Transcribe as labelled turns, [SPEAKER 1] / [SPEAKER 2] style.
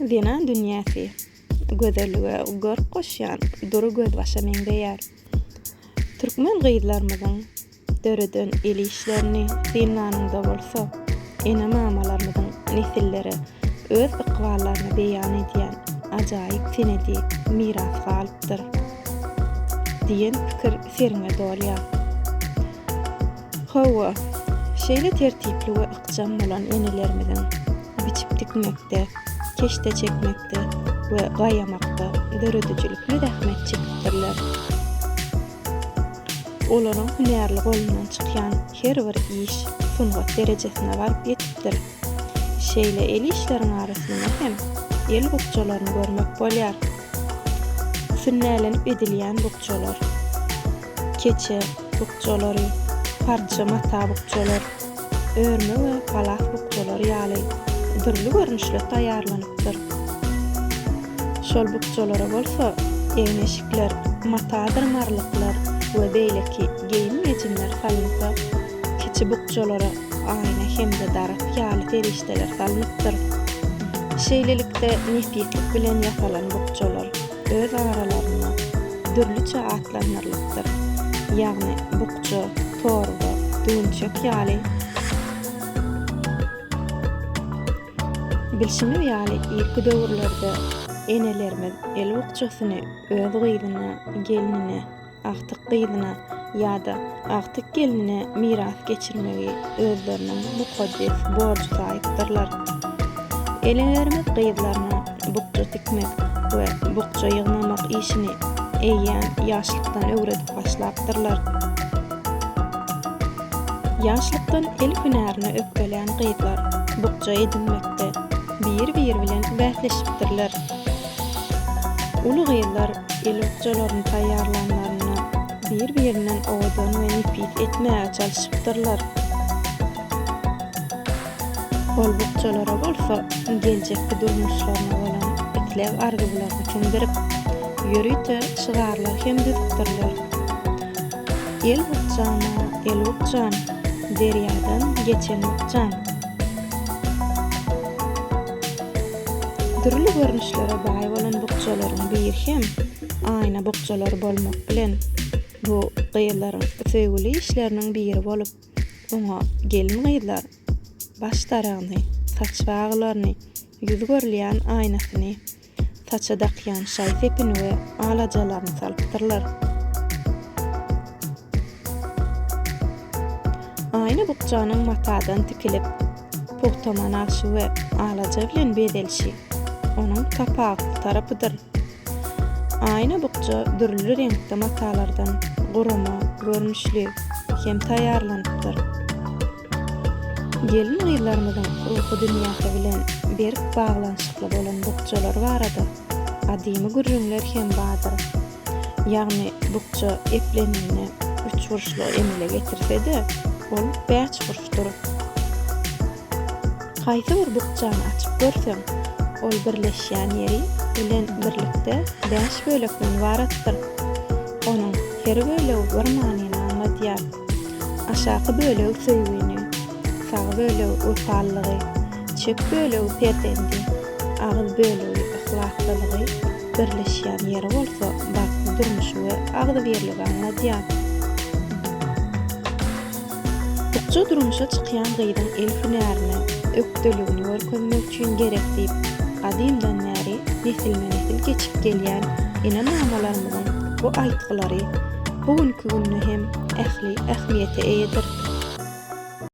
[SPEAKER 1] Zenan dünýäsi gözellige görk goşýan dury gözbaşa meňzeýär. Türkmen gyzlarymyzyň döreden el işlerini synlanyňda bolsa, ene-mamalarymyzyň nesillere öz ykballaryny beýan edýän ajaýyp senedi miras galypdyr diýen pikir seriňe dolýar. Hawa, şeýle tertipli we ykjam bolan enelerimiziň biçip tikmekde, keşde çekmekde we gaýamakda döredijilikli zähmet çekipdirler. Olaryň hünärli golundan çykýan her bir iş sungat derejesine baryp ýetipdir. Şeýle el işleriň arasynda hem el bukjalaryny görmek bolýar. Sünnälenip edilýän bukjalar, keçe bukjalary, parça mata bukjalar, örme we palas bukjalary ýaly dürli görnüşde taýýarlanypdyr. Şol bukjalara bolsa egin-eşikler, matadyr marlyklar we beýleki geýim-gejimler salynsa, kiçi bukjalara aýna hem-de darak ýaly serişdeler salnypdyr. Şeýlelikde, nepislik bilen ýasalan bukjalar öz aralarynda dürlüçe atlandyrylypdyr, ýagny bukja, torba, düwünçek ýaly. Bilşimiz ýaly, irki döwürlerde enelerimiz el bukjasyny öz gyzyna, gelnine, agtyk gyzyna ýa-da agtyk gelnine miras geçirmegi özleriniň mukaddes borjy saýypdyrlar. Enelerimiz gyzlaryna bukja tikmek we bukja ýygnamak işini eýýäm ýaşlykdan öwredip başlapdyrlar. Ýaşlykdan el hünärine ökdelän gyzlar bukja edinmekde bir-biri bilen bäsleşipdirler. Uly gyzlar el bukjalaryny taýýarlanlarynda bir-birinden owadan we nepis etmäge çalşypdyrlar. Ol bukjalara bolsa geljekki durmuşlaryna bolan isleg-arzuwlaryny siňdirip, ýörite şygarlar hem düzüpdirler. El bukjam-a, el bukjam, derýadan geçen bukjam. Dürli görnüşlere baý bolan bukjalaryň biri hem aýna bukjalary bolmak bilen, bu gyzlaryň söýgüli işleriniň biri bolup, oňa gelin-gyzlar baş daragyny, saç baglaryny, ýüz görülýän aýnasyny, saça dakýan şaý-sepini we alajalaryny salypdyrlar. Aýna bukjanyň matadan tikilip, pugtama nagşy we alaja bilen bezelişi onuň tapawutly tarapydyr. Aýna bukja dürli reňkde matalardan gurama görnüşli hem taýýarlanypdyr. Gelin-gyzlarymyzyň ruhy dünýäsi bilen berk baglanyşykly bolan bukjalar barada gadymy gürrüňler hem bardyr. Ýagny bukja eplenende üçburçlugy emele getirse-de, ol bäşburçdyr. Haýsy bir bukjany açyp görseň, ol birleşýän ýeri bilen birlikde bäş bölekden ybaratdyr. Onuň her bölegi bir manyny aňladýar. Aşaky bölegi söýgini, sag bölegi wepalylygy, çep bölegi perzendi, agyz bölegi yhlaslylygy, birleşýän ýeri bolsa bagtly durmuşy we agzybirligi aňladýar. Bukja durmuşa çykýan gyzyň el hünärine ökdeligini görkezmek üçin gerek diýip, gadymdan bäri nesilme-nesil geçip gelýän ene-mamalarymyzyň bu aýtgylary bu günki günde hem ähli ähmiýete eýedir.